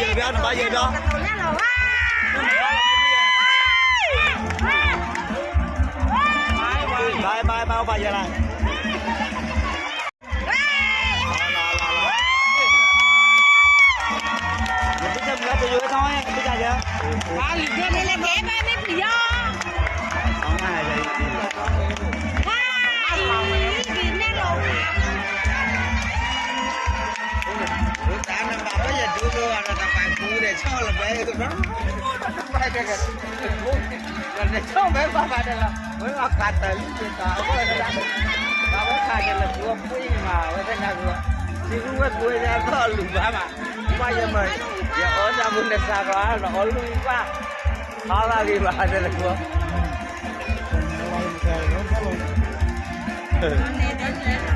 ယဘၣ်နဘၣ်ယဲဒီး ဘၣ်ဘၣ်ဘၣ်ဘၣ်ယဲလၢ ယအီၣ်တၢ်မုၢ်နစးကီး နအီၣ်လူၢ်ဘၣ်မး, ဘၣ်ယမၤ, ယအီၣ်တၢ်မုၢ်နစးကီး နအီၣ်လူၢ်ဘၣ်, ဟါလၢဂ့ၤဘၣ်တဲလၢကွီ န့ၣ်